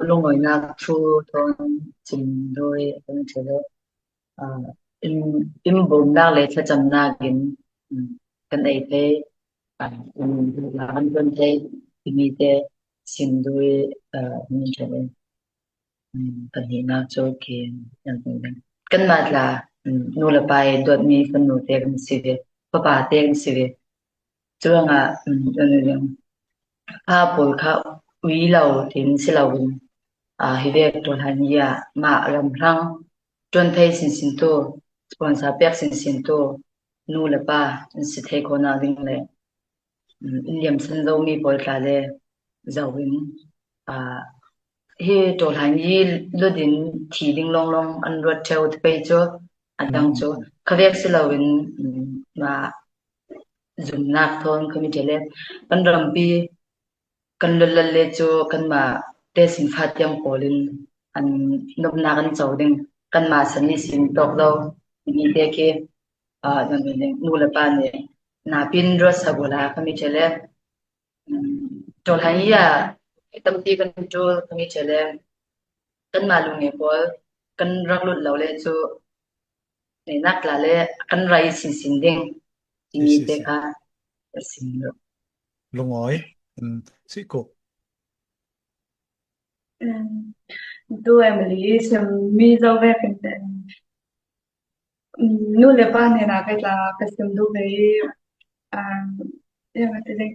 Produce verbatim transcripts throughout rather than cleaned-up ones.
lungawinak thu thawn sim dui kan ṭheh lo. Aa, in, in bawmnak le thlacamnak in, um, kan ei thei, aa, in kan ṭuan thei timi te sim dui, aa, kan ṭheh lo. Um, pahnihnak cu khi, um, kanmah tla, um, nu le pa i dawtmi fanu te kan si ve, fapa te kan si ve. Curuangah, um, um, um, pa pawl kha ui lo tiin si loin, aa, hi vek tualhan i ah mah ramhlang ṭuan thei sinsin tu, sponsor pek sinsin tu nu le pa an si thei khawhnak ding le, um, in liamsan zomi pawl tla le zoh in, aa, hi tualhan i lut in thi ding lawnglawng an ruat ṭheu ti pei cu a dang cu kha vek si loin, um, mah zumnak thawn kan i ṭheh le kan rampi kan lawlal le cu kanmah te sinfat tiang pawl in an nopnak an co ding, kanmah san i sin tawk lo timi te khi, aa, nu le pa nih napi in ruat sak uhla kan i ṭheh le, um, tualhan i ah tampi kan ṭul kan i ṭheh le kanmah lung i pawl kan rak lut lo le cu neinak tla le kan rai sinsin ding timi te kha a sim lo. Lungawi, um, si ko. Um, tu Emily, sim mi zo ve kan te. Um, nu le pa neinak tla ka sim duh ve i, um, ya, ka ti ding.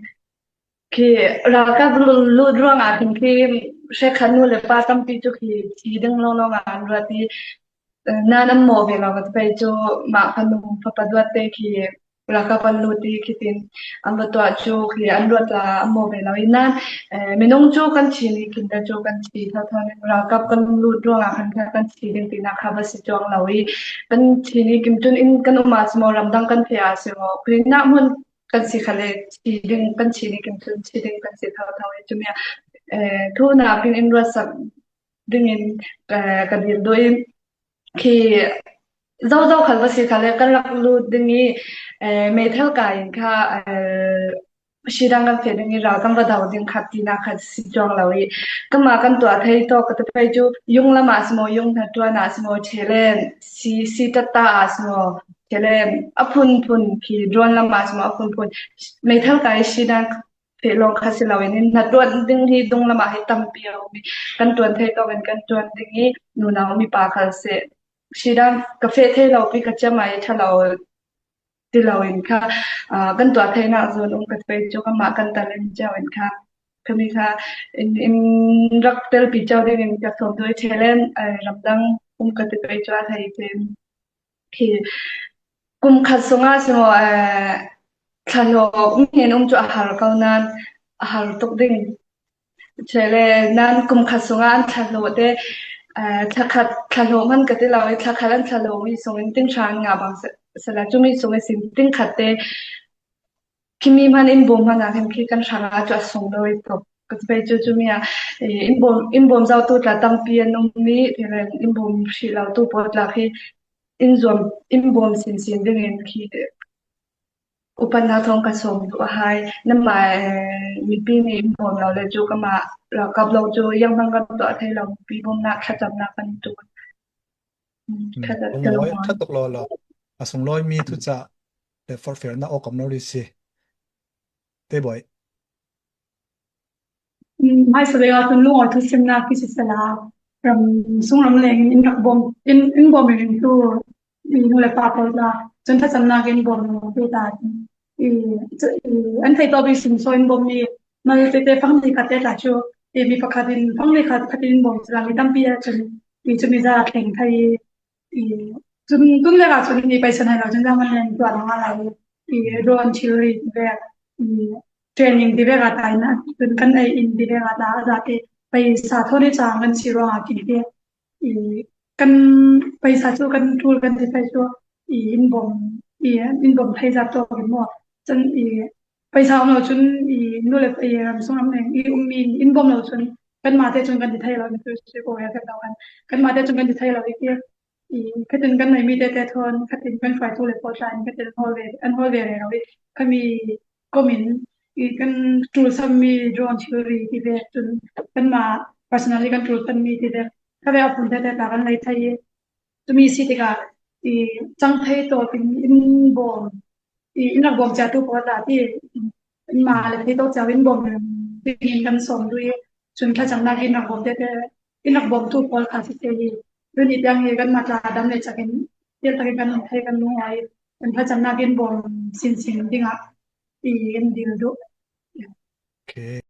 Khi ralkap lut ruangah khin khi hrekkhat nu le pa tampi cu khi thi ding lawnglawng ah an ruat i, eh, nan an mawh ve lo ka ti pei cu mah kha nu fapa duat te khi ralkap an lut i khi tin an va tuah cu khi an ruat la an mawh ve lo i nan, eh, minung cu kan thi ni kin te cu kan thi thotho ning ralkap kan lut ruangah khan kha kan thi ding tinak kha va si cuang lo i kan thi ni kim cun in kan um ah si maw ramdang kan feh ah si maw khi nak hmun kan si kha le thi ding kan thi ni kim cun thi ding kan si thotho i cumi ah, eh, thu napi in ruatsak ding in, eh, ka dir duh i khi zozo khal va si kha le kan rak lut ding i, eh, meithal kai in kha, eh, si dang kan feh ding i ral kan va do ding kha tinak kha si cuang lo i kanmah kan tuah thei tawk ka ti pei cu yung lam ah si maw, yung hnaṭuan ah si maw, ṭheh le si, si tatta ah si maw, ṭheh le a phunphun khi drone lam ah si maw, a phunphun meithal kai si dang feh lawng kha si loin in hnaṭuan ding hi dung lam ah hi tampi a um i kan ṭuan thei tawk in kan ṭuan ding i nunau mipa khal seh si dang ka feh thei lo pi ka ciam ah i ṭha lo ti lo in kha, aa, kan tuah theinak zawn um ka ti pei cu kanmah kan talent cio in kha, khami kha in, in rak telpi cio ding in ka sawm duh i ṭheh le, eh, ramdang um ka ti pei cu a thei te khi kum khat sungah si maw, eh, thlalawh mi in um cu a har ko nan a har tuk ding. Ṭheh le nan kum khat sungah an thlalawh te, eh, thla khat thlalawh hman ka ti lo i thla khat an thlalawh mi sungin ting hra an ngah bang se, sela cumi sung i sin ting khat te khimi hman in bawm hman ah khan khi kan hrang ah cu a sung lo i tuk ka ti pei cu cumi ah, eh, in bawm, in bawm zotu tla tampi an um i, in bawm hrih lo tu pawl tla khi in zuam, in bawm sinsin ding in khi upat hna thawng ka sawm duh a hai. Nanmah, eh, mipi nih in bawm lo le cu kanmah ralkap lo cu zianghman kan tuah thei lo, mipi bawmhnak thlacamnak kan tuk. Hmm, hmm, ṭha tak, lungawi, ṭha tak law law. A sunglawi mi thucah le forhfialnak awk om lo rih si. Te bawi. Hmm, hmaisa vek ah cun lungawi thusimnak khi sisela, ram sung ram leng in rak bawm, in, in bawm in tu, i nu le pa pawl tla, cun thlacamnak in bawm lo tu ta, i, cu, i, an theih tawk i sumsaw in bawm i mal tete fangli khat te tla cu, i mi pakhat in fangli khat, khat in bawm sila mi tampi ah cun, i cumi zat thleng thei i, i, cun, cun vek ah cun i paisa nai lo cun zahman leng tuah lo nga lai i, i drone thilri vek, i training ti vek ah tai na, cun kan ei in ti vek ah ta a zate paisa thawn i cang kan si ruangah kin te i kan paisa cu kan ṭul kan ti thei cu i in bawm, i in bawm thei zat tawk in maw? Cun i paisa um lo cun i nu le i ram sung ram leng i ummi in bawm lo cun kanmah te cun kan ti thei lo, mi tu si ko he kan lo kan kanmah te cun kan ti thei lo i ti i khatin kan neimi tete thawn khatin kan hruaitu le pawl tla in khatin an hawl ve, an hawl ve rero i khami kom in i kan ṭul sammi drone thilri ti ve cun kanmah personally kan tul kan mi ti de, ka ve a pun te te ta kan lei thei. Tumi si tika i chang thei to tin in bom, i in rak bom cha tu pawl ta ti in ma le thei to cha in bom tin in kan som lui. Chun thlachamna in rak bom te te, in rak bom tu pawl kha si te hi. Tuni tiang hi kan ma tla dam le chakin, tiang takin kan um thei kan lungawi. Kan thlachamna in bom sin sin dinga i in dil du. Okay.